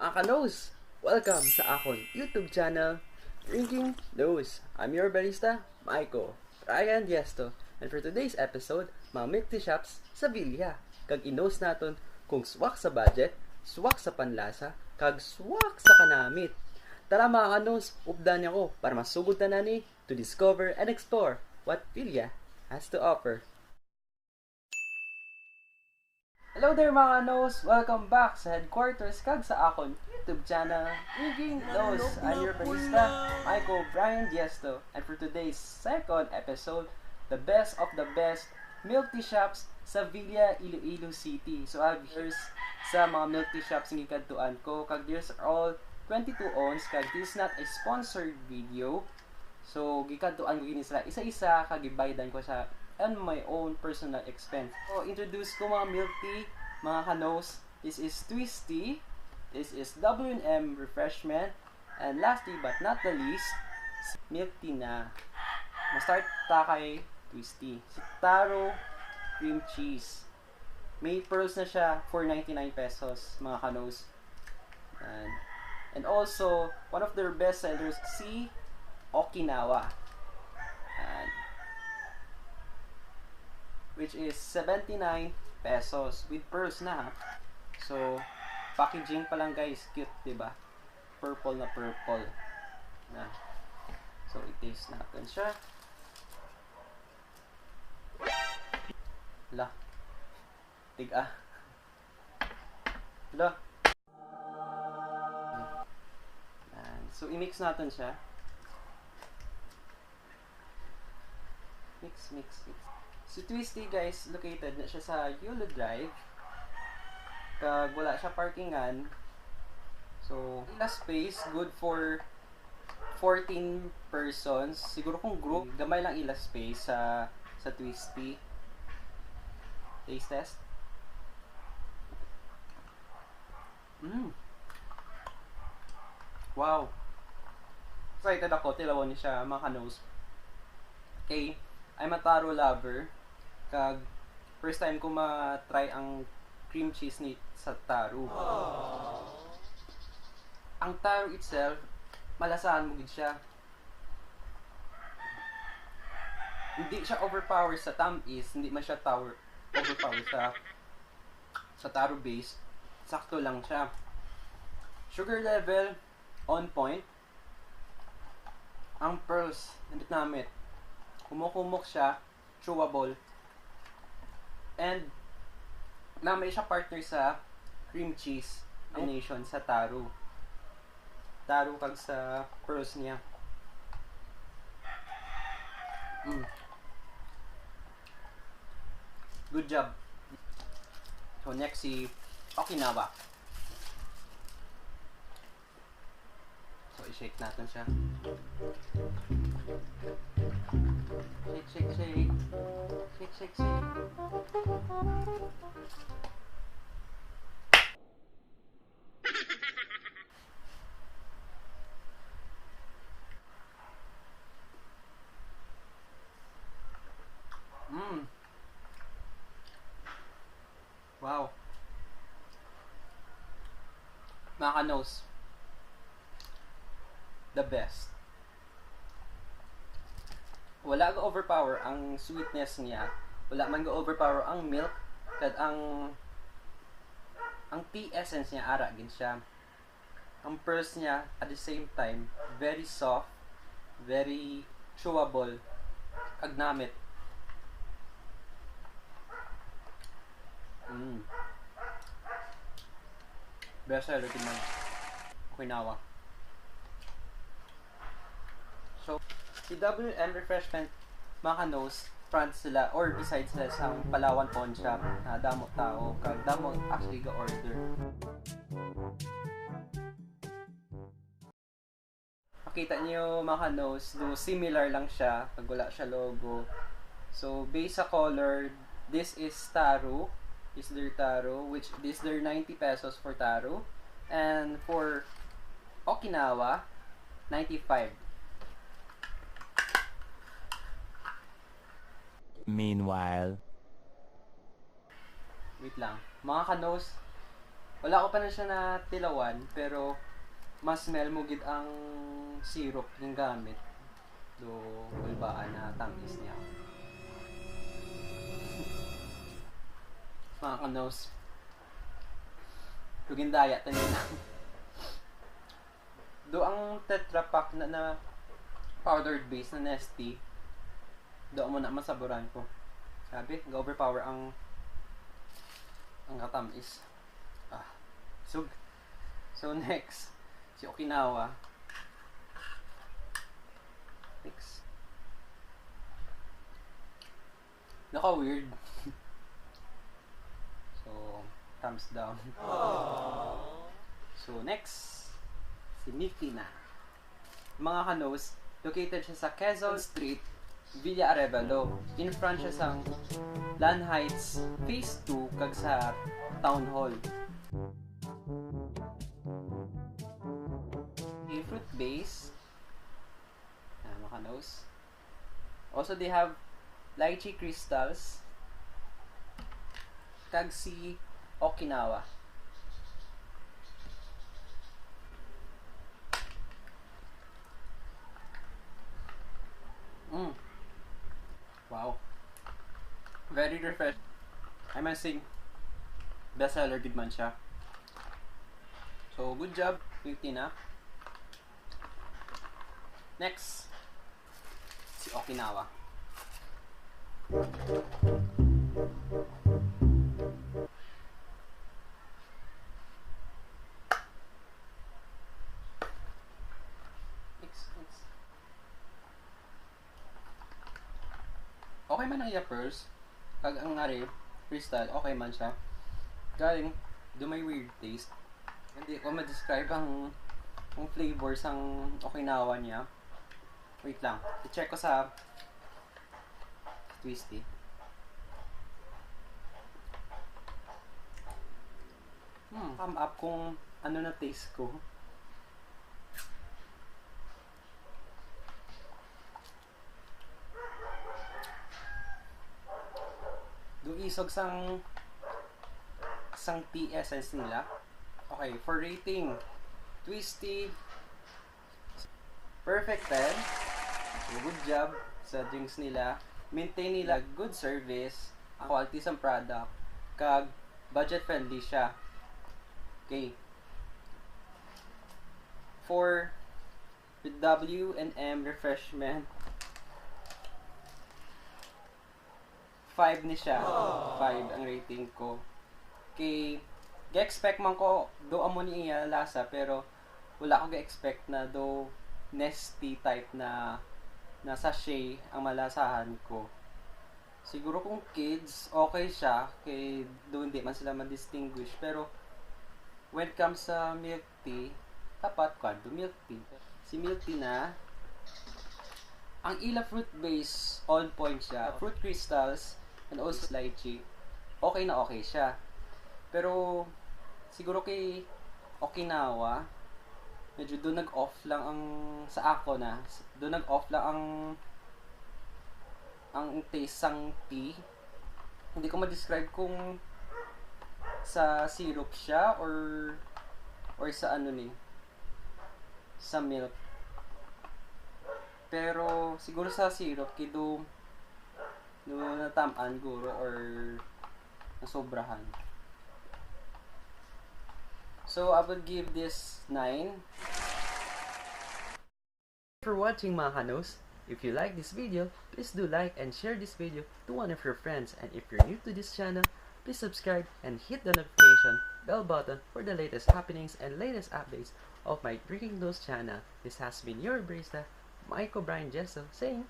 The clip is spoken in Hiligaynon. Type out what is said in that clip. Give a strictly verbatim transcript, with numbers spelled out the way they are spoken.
Mga ka-Nos, welcome sa akon YouTube channel, Drinking Nos. I'm your barista, Maiko Brian Diesto, and for today's episode, mga milk tea shops sa Villa. Kag i-nose naton kung swak sa budget, swak sa panlasa, kag swak sa kanamit. Tara, mga ka-Nos, updan niyo ako para masugod ta na ni to discover and explore what Villa has to offer. Hello there, mga ka-Nos! Welcome back sa headquarters kag sa akon YouTube channel, Drinking Nos. I'm your barista, Maiko Brian Diesto, and for today's second episode, the best of the best milk tea shops sa Villa, Iloilo City. So, I have here sa mga milk tea shops nga gikadtuan ko, kag these are all twenty-two ounce, kag this is not a sponsored video. So, gikadtuan ko gini sila isa-isa, kag gibaydan ko siya on my own personal expense. So, introduce ko, mga milk tea, mga ka-Nos. This is Twisty. This is W and M Refreshment. And lastly but not the least, milk tea na. Ma-start ta kay Twisty. Si Taro Cream Cheese. May pearls na siya for ninety-nine pesos, mga ka-Nos. And, and also, one of their best sellers, si Okinawa. And, which is seventy-nine pesos with pearls na, ha. So, packaging pa lang, guys, cute, di ba? Purple na purple na. So, i-taste natin siya. La. Tiga. La. Yan. So, i-mix natin siya. Mix, mix, mix. Si Twisty, guys, located na siya sa Yulo Drive. Kag wala siya parkingan. So, ila space, good for fourteen persons. Siguro kung group, gamay lang ila space sa, sa Twisty. Taste test. Mm. Wow. Excited ako, tilawon ni siya, mga ka-Nos. Okay, I'm a taro lover. Kag first time ko ma-try ang cream cheese ni sa taro. Ang taro itself, malasahan mo gid siya. Hindi siya overpower sa tamis, hindi man siya tower, overpower sa, sa taro base. Sakto lang siya. Sugar level, on point. Ang pearls, nindot namit. Humok-humok siya, chewable. And, na may siya partner sa cream cheese combination sa taro. Taro kag sa pearls niya. Mm. Good job. So, next si Okinawa. So, i-shake natin siya. Shake, shake, shake. Shake, shake, shake. Mm. Wow. Mga ka-Nos, the best. Wala ga-overpower ang sweetness niya. Wala man ga-overpower ang milk. Kag ang, ang tea essence niya, ara gid siya. Ang pearls niya, at the same time, very soft, very chewable, kag namit. Mm. Best seller gid man. Okinawa. So, si W M Refreshment, mga ka-Nos, front sila or beside sila sa Palawan Pawn Shop na damo tao, kag damo actually ga-order. Makita niyo, mga ka-Nos, do similar lang siya, pag wala siya logo. So, based sa color, this is taro, is their taro, which is their ninety pesos for taro. And for Okinawa, ninety-five. Meanwhile. Wait lang. Mga ka-Nos, Wala ko pa na siya natilawan, pero mas smell mo gid ang syrup yung gamit. Do, kulbaan na tamis niya. Mga kanose. Lugindaya tayo lang. Do ang Tetra Pak na, na powdered base na Nestea. Do mo na masaburan ko. Sabi, ga-overpower ang ang katamis. Ah, sug. So next, si Okinawa. Next. Naka-weird. So, thumbs down. So, next, si Milk Tea na. Mga kanose, located siya sa Quezon Street, Villa Arevalo. In front siya sang Lan Heights Phase two kag sa Town Hall. A fruit base. Ah, mga kanose. Also, they have lychee crystals. Kag si Okinawa. Mm. Wow. Very refreshing. I must say, bestseller gid man siya. So, good job, Milk Tea na. Next, si Okinawa. Next, next. Okay man ang iya pearls. Kag ang ari, crystal, okay man siya. Galing, do may weird taste. Hindi ko ma-describe ang, ang flavor sang Okinawa niya. Wait lang, i-check ko sa Twisty. Hmm, come up kung ano na taste ko. Do isog sang sang tea essence nila. Okay, for rating, Twisty, perfect ten. So, good job sa drinks nila. Maintain nila good service, ang quality sang product, kag budget friendly siya. Okay. For with W and M refreshment, five ni siya. Five ang rating ko. Kay, ga-expect man ko, do amo ni iya lasa, pero wala ko ga-expect na do Nestea type na, na sachet ang malasahan ko. Siguro kung kids, okay siya, kay do hindi man sila ma-distinguish. Pero, when it comes sa milk tea, dapat kwan, do milk tea. Si milk tea na, ang ila fruit base, on point siya. Fruit crystals, and also lychee, okay na okay siya. Pero, siguro kay Okinawa, medyo do nag-off lang ang, sa ako na, do nag-off lang ang, ang taste sang tea. Hindi ko ma-describe kung sa syrup siya or, or sa ano ni, sa milk. Pero siguro sa syrup, kay do, do natam-an guro or nasobrahan. So, I will give this nine. For watching, mga kanose. If you like this video, please do like and share this video to one of your friends. And if you're new to this channel, please subscribe and hit the notification bell button for the latest happenings and latest updates of my Drinking Duos channel. This has been your barista, Michael Brian Jesso, saying,